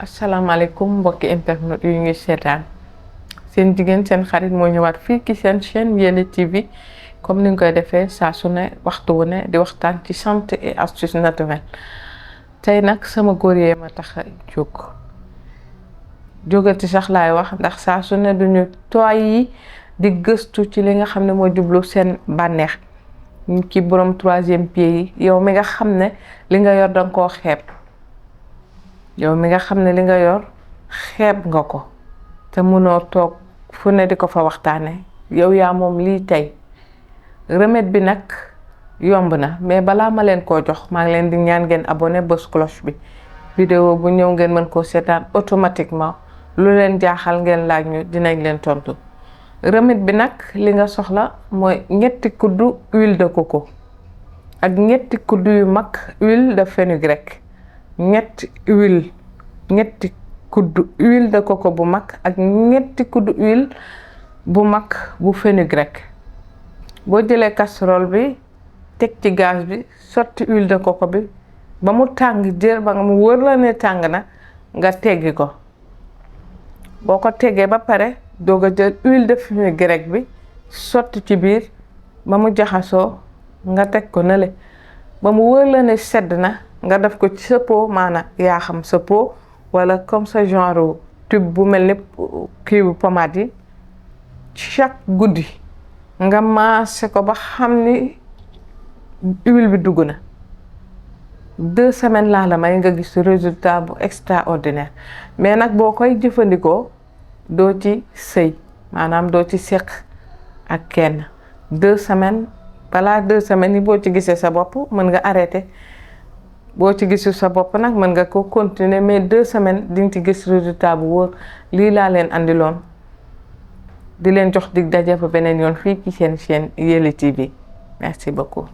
asalaamaaleykum mbokki internet yu ngi seetaan seen jigéen seen xarit moo ñëwaat fii ci seen chaîne Yelli TV comme ni nga koy defee saa su ne waxtu wu ne di waxtaan ci santé et astuces naturelles tey nag sama góor yee ma tax a jógati sax laay wax ndax saa su ne duñu tooy yi di gëstu ci li nga xam ne moo jublu seen bànneex ci borom troisième pied yi yow mi nga xam ne li nga yor danga koo xeeb yow mi nga xam ne li nga yor xeeb nga ko te mënoo toog fu ne di ko fa waxtaane yow yaa moom lii tey remède bi nag yomb na mais balaa ma leen koo jox maa ngi leen di ñaan ngeen abonné bës cloche bi vidéo bu ñëw ngeen mën koo seetaan automatiquement lu leen jaaxal ngeen laaj ñu dinañ leen tontu remède bi nag li nga soxla mooy ñetti kuddu huile de coco ak ñetti kuddu yu mag huile de fenugrec ñetti kuddu huile de coco bu mag ak ñetti kuddu huile bu mag bu fenugrec boo jëlee casserole bi teg ci gaz bi sotti huile de coco bi ba mu tàng jër ba nga mu wër la ne tàng na nga teggi ko boo ko teggee ba pare doog a jël huile de fenugrec bi sotti ci biir ba mu jaxasoo nga teg ko nale ba mu wër la ne sedd na nga def ko ci sa pot maanaam yaa xam sa pot wala comme ça genre tube bu mel ni kii bu pommade yi chaque guddi nga maase ko ba xam ni huile bi dugg na 2 semaines laa la may nga gis résultat bu extraordinaire mais nag boo koy jëfandikoo doo ci sëy maanaam doo ci seq ak kenn 2 semaines balaa 2 semaines yi boo ci gisee sa bopp mën nga arrêté boo ci gisul sa bopp nag mën nga ko continuer mais 2 semaines di nga ci gis résultat bu wóor lii laa leen andiloon di leen jox dig daje ba beneen yoon fii ci seen chaîne Yelli TV merci beaucoup.